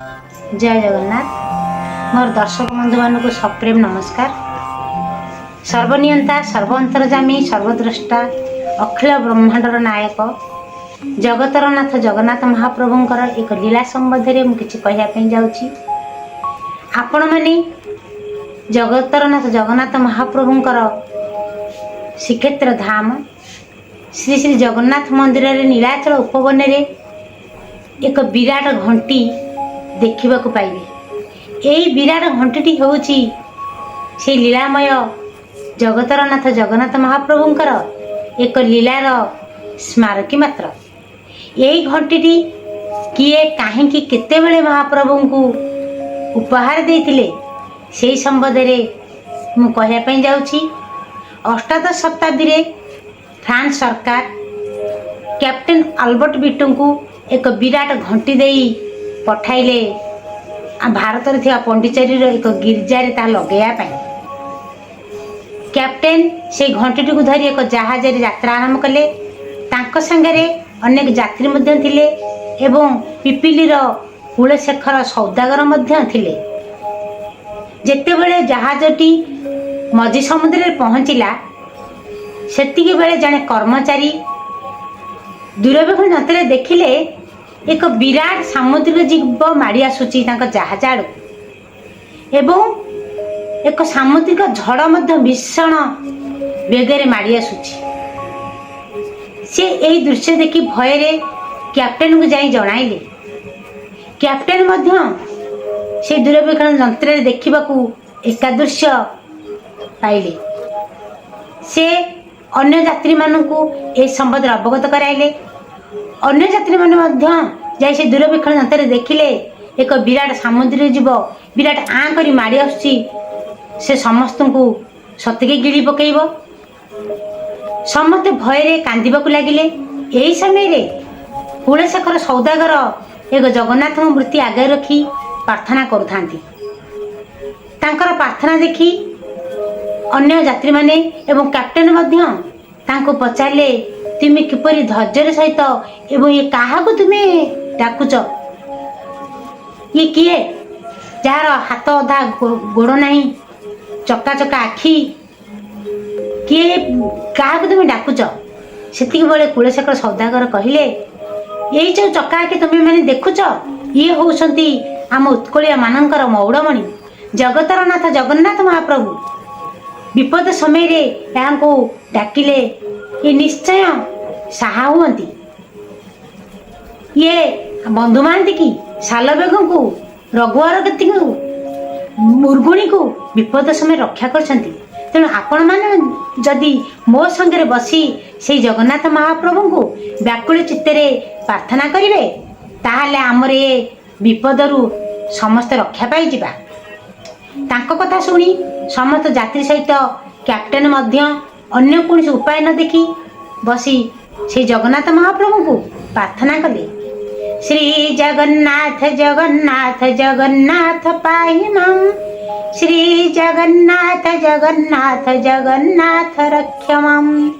ଜୟ ଜଗନ୍ନାଥ। ମୋର ଦର୍ଶକ ବନ୍ଧୁମାନଙ୍କୁ ସପ୍ରେମ ନମସ୍କାର। ସର୍ବନିୟନ୍ତା, ସର୍ବ ଅନ୍ତର୍ଯାମୀ, ସର୍ବଦ୍ରଷ୍ଟା, ଅଖିଳ ବ୍ରହ୍ମାଣ୍ଡର ନାୟକ ଜଗତର ନାଥ ଜଗନ୍ନାଥ ମହାପ୍ରଭୁଙ୍କର ଏକ ଲୀଳା ସମ୍ବନ୍ଧରେ ମୁଁ କିଛି କହିବା ପାଇଁ ଯାଉଛି। ଆପଣମାନେ ଜଗତର ନାଥ ଜଗନ୍ନାଥ ମହାପ୍ରଭୁଙ୍କର ଶ୍ରୀକ୍ଷେତ୍ର ଧାମ ଶ୍ରୀ ଶ୍ରୀ ଜଗନ୍ନାଥ ମନ୍ଦିରରେ ନୀଳାଚଳ ଉପବନରେ ଏକ ବିରାଟ ଘଣ୍ଟି ଦେଖିବାକୁ ପାଇବେ। ଏହି ବିରାଟ ଘଣ୍ଟିଟି ହେଉଛି ସେଇ ଲୀଳାମୟ ଜଗତର ନାଥ ଜଗନ୍ନାଥ ମହାପ୍ରଭୁଙ୍କର ଏକ ଲୀଳାର ସ୍ମାରକୀ ମାତ୍ର। ଏହି ଘଣ୍ଟିଟି କିଏ, କାହିଁକି, କେତେବେଳେ ମହାପ୍ରଭୁଙ୍କୁ ଉପହାର ଦେଇଥିଲେ, ସେହି ସମ୍ବନ୍ଧରେ ମୁଁ କହିବା ପାଇଁ ଯାଉଛି। ଅଷ୍ଟାଦଶ ଶତାବ୍ଦୀରେ ଫ୍ରାନ୍ସ ସରକାର କ୍ୟାପ୍ଟେନ୍ ଆଲବର୍ଟ ବିଟୁଙ୍କୁ ଏକ ବିରାଟ ଘଣ୍ଟି ଦେଇ ପଠାଇଲେ ଭାରତରେ ଥିବା ପଣ୍ଡିଚେରୀର ଏକ ଗିର୍ଜାରେ ତାହା ଲଗାଇବା ପାଇଁ। କ୍ୟାପ୍ଟେନ୍ ସେଇ ଘଣ୍ଟିଟିକୁ ଧରି ଏକ ଜାହାଜରେ ଯାତ୍ରା ଆରମ୍ଭ କଲେ। ତାଙ୍କ ସାଙ୍ଗରେ ଅନେକ ଯାତ୍ରୀ ମଧ୍ୟ ଥିଲେ ଏବଂ ପିପିଲିର କୁଳଶେଖର ସୌଦାଗର ମଧ୍ୟ ଥିଲେ। ଯେତେବେଳେ ଜାହାଜଟି ମଝି ସମୁଦ୍ରରେ ପହଞ୍ଚିଲା, ସେତିକି ବେଳେ ଜଣେ କର୍ମଚାରୀ ଦୂରବୀକ୍ଷଣ ଯନ୍ତ୍ରରେ ଦେଖିଲେ, ଏକ ବିରାଟ ସାମୁଦ୍ରିକ ଜୀବ ମାଡ଼ି ଆସୁଛି ତାଙ୍କ ଜାହାଜ ଆଡ଼କୁ ଏବଂ ଏକ ସାମୁଦ୍ରିକ ଝଡ଼ ମଧ୍ୟ ଭୀଷଣ ବେଗରେ ମାଡ଼ି ଆସୁଛି। ସେ ଏହି ଦୃଶ୍ୟ ଦେଖି ଭୟରେ କ୍ୟାପ୍ଟେନକୁ ଯାଇ ଜଣାଇଲେ। କ୍ୟାପ୍ଟେନ ମଧ୍ୟ ସେ ଦୂରବୀକ୍ଷଣ ଯନ୍ତ୍ରରେ ଦେଖିବାକୁ ଏକା ଦୃଶ୍ୟ ପାଇଲେ। ସେ ଅନ୍ୟ ଯାତ୍ରୀମାନଙ୍କୁ ଏ ସମ୍ବନ୍ଧରେ ଅବଗତ କରାଇଲେ। ଅନ୍ୟ ଯାତ୍ରୀମାନେ ମଧ୍ୟ ଯାଇ ସେ ଦୂରବୀକ୍ଷଣ ଯନ୍ତ୍ରରେ ଦେଖିଲେ, ଏକ ବିରାଟ ସାମୁଦ୍ରିକ ଜୀବ ବିରାଟ ଆଁ କରି ମାଡ଼ି ଆସୁଛି, ସେ ସମସ୍ତଙ୍କୁ ସତେକି ଗିଳି ପକେଇବ। ସମସ୍ତେ ଭୟରେ କାନ୍ଦିବାକୁ ଲାଗିଲେ। ଏହି ସମୟରେ କୁଳଶେଖର ସୌଦାଗର ଏକ ଜଗନ୍ନାଥଙ୍କ ମୂର୍ତ୍ତି ଆଗରେ ରଖି ପ୍ରାର୍ଥନା କରୁଥାନ୍ତି। ତାଙ୍କର ପ୍ରାର୍ଥନା ଦେଖି ଅନ୍ୟ ଯାତ୍ରୀମାନେ ଏବଂ କ୍ୟାପ୍ଟେନ ମଧ୍ୟ ତାଙ୍କୁ ପଚାରିଲେ, "ତୁମେ କିପରି ଧୈର୍ଯ୍ୟର ସହିତ ଏବଂ ଇଏ କାହାକୁ ତୁମେ ଡାକୁଚ? ଇଏ କିଏ, ଯାହାର ହାତ ଅଧା, ଗୋଡ଼ ନାହିଁ, ଚକା ଚକା ଆଖି? କିଏ, କାହାକୁ ତୁମେ ଡାକୁଚ?" ସେତିକି ବେଳେ କୁଳଶେଖର ସୌଦାଗର କହିଲେ, "ଏଇ ଯୋଉ ଚକା ଆଖି ତୁମେ ମାନେ ଦେଖୁଛ, ଇଏ ହେଉଛନ୍ତି ଆମ ଉତ୍କଳୀୟ ମାନଙ୍କର ମଉଡ଼ମଣି ଜଗତର ନାଥ ଜଗନ୍ନାଥ ମହାପ୍ରଭୁ। ବିପଦ ସମୟରେ ଏହାଙ୍କୁ ଡାକିଲେ ଇଏ ନିଶ୍ଚୟ ସାହା ହୁଅନ୍ତି। ଇଏ ବନ୍ଧୁ ମହାନ୍ତିକି, ସାଲବେଗଙ୍କୁ, ରଘୁଅରଗତିଙ୍କୁ, ମୁର୍ଗୁଣୀକୁ ବିପଦ ସମୟରେ ରକ୍ଷା କରିଛନ୍ତି। ତେଣୁ ଆପଣମାନେ ଯଦି ମୋ ସାଙ୍ଗରେ ବସି ସେଇ ଜଗନ୍ନାଥ ମହାପ୍ରଭୁଙ୍କୁ ବ୍ୟାକୁଳ ଚିତ୍ତରେ ପ୍ରାର୍ଥନା କରିବେ, ତାହେଲେ ଆମର ଏ ବିପଦରୁ ସମସ୍ତେ ରକ୍ଷା ପାଇଯିବା।" ତାଙ୍କ କଥା ଶୁଣି ସମସ୍ତ ଯାତ୍ରୀ ସହିତ କ୍ୟାପ୍ଟେନ ମଧ୍ୟ ଅନ୍ୟ କୌଣସି ଉପାୟ ନ ଦେଖି ବସି ସେଇ ଜଗନ୍ନାଥ ମହାପ୍ରଭୁଙ୍କୁ ପ୍ରାର୍ଥନା କଲେ। ଶ୍ରୀ ଜଗନ୍ନାଥ ଜଗନ୍ନାଥ ଜଗନ୍ନାଥ ପାହି ମାଂ, ଶ୍ରୀ ଜଗନ୍ନାଥ ଜଗନ୍ନାଥ ଜଗନ୍ନାଥ ରକ୍ଷ ମାଂ,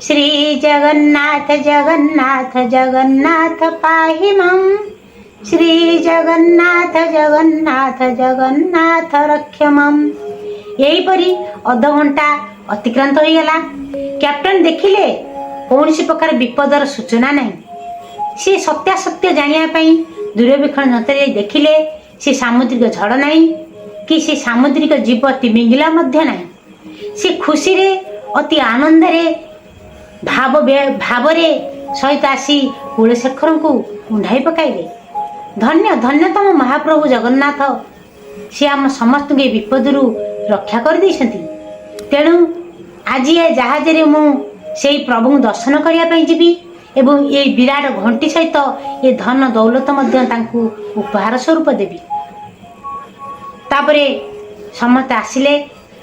ଶ୍ରୀ ଜଗନ୍ନାଥ ଜଗନ୍ନାଥ ଜଗନ୍ନାଥ ପାହି ମାଂ, ଶ୍ରୀ ଜଗନ୍ନାଥ ଜଗନ୍ନାଥ ଜଗନ୍ନାଥ ରକ୍ଷ ମାଂ। ଏହିପରି ଅଧଘଣ୍ଟା ଅତିକ୍ରାନ୍ତ ହୋଇଗଲା। କ୍ୟାପ୍ଟେନ ଦେଖିଲେ, କୌଣସି ପ୍ରକାର ବିପଦର ସୂଚନା ନାହିଁ। ସେ ସତ୍ୟାସତ୍ୟ ଜାଣିବା ପାଇଁ ଦୂରବୀକ୍ଷଣ ଯନ୍ତ୍ରରେ ଯାଇ ଦେଖିଲେ, ସେ ସାମୁଦ୍ରିକ ଝଡ଼ ନାହିଁ କି ସେ ସାମୁଦ୍ରିକ ଜୀବ ତିମିଙ୍ଗିଲା ମଧ୍ୟ ନାହିଁ। ସେ ଖୁସିରେ, ଅତି ଆନନ୍ଦରେ ଭାବରେ ସହିତ ଆସି କୁଳଶେଖରଙ୍କୁ କୁଣ୍ଢାଇ ପକାଇଲେ। "ଧନ୍ୟ, ଧନ୍ୟ ତମ ମହାପ୍ରଭୁ ଜଗନ୍ନାଥ। ସିଏ ଆମ ସମସ୍ତଙ୍କୁ ଏ ବିପଦରୁ ରକ୍ଷା କରିଦେଇଛନ୍ତି। ତେଣୁ ଆଜି ଏ ଜାହାଜରେ ମୁଁ ସେଇ ପ୍ରଭୁଙ୍କୁ ଦର୍ଶନ କରିବା ପାଇଁ ଯିବି ଏବଂ ଏଇ ବିରାଟ ଘଣ୍ଟି ସହିତ ଏ ଧନ ଦୌଲତ ମଧ୍ୟ ତାଙ୍କୁ ଉପହାର ସ୍ୱରୂପ ଦେବି।" ତାପରେ ସମସ୍ତେ ଆସିଲେ,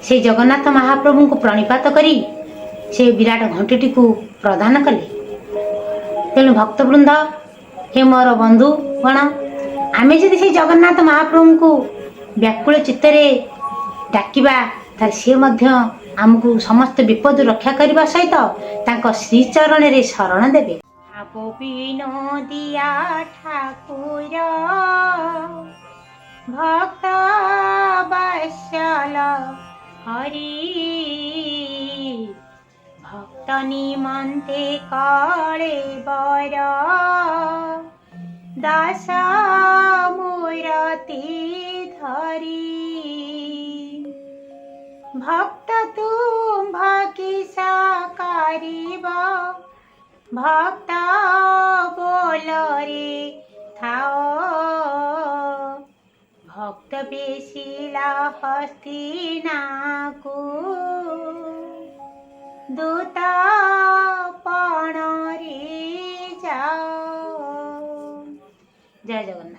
ସେଇ ଜଗନ୍ନାଥ ମହାପ୍ରଭୁଙ୍କୁ ପ୍ରଣିପାତ କରି ସେ ବିରାଟ ଘଣ୍ଟିଟିକୁ ପ୍ରଦାନ କଲେ। ତେଣୁ ଭକ୍ତବୃନ୍ଦ, ହେ ମୋର ବନ୍ଧୁଗଣ, ଆମେ ଯଦି ସେଇ ଜଗନ୍ନାଥ ମହାପ୍ରଭୁଙ୍କୁ ବ୍ୟାକୁଳ ଚିତ୍ତରେ ଡାକିବା, ତାହେଲେ ସିଏ ମଧ୍ୟ ଆମକୁ ସମସ୍ତ ବିପଦରୁ ରକ୍ଷା କରିବା ସହିତ ତାଙ୍କ ଶ୍ରୀଚରଣରେ ଶରଣ ଦେବେ। ଗୋବିନୋଦିଆ ଠାକୁର, ଭକ୍ତ ବତ୍ସଳ ହରି। ଭକ୍ତ ନିମନ୍ତେ କଳେବର, ଦାସ ମୂରତି ଧରି। ଭକ୍ତ ତୁମ୍ଭ କିସ କରିବ, ଭକ୍ତ ବୋଲରେ ଥାଅ। ଭକ୍ତ ବେଶିଲା ହସ୍ତିନାକୁ, ଦୂତ ପଣରେ ଯାଅ। ଜୟ ଜଗନ୍ନାଥ।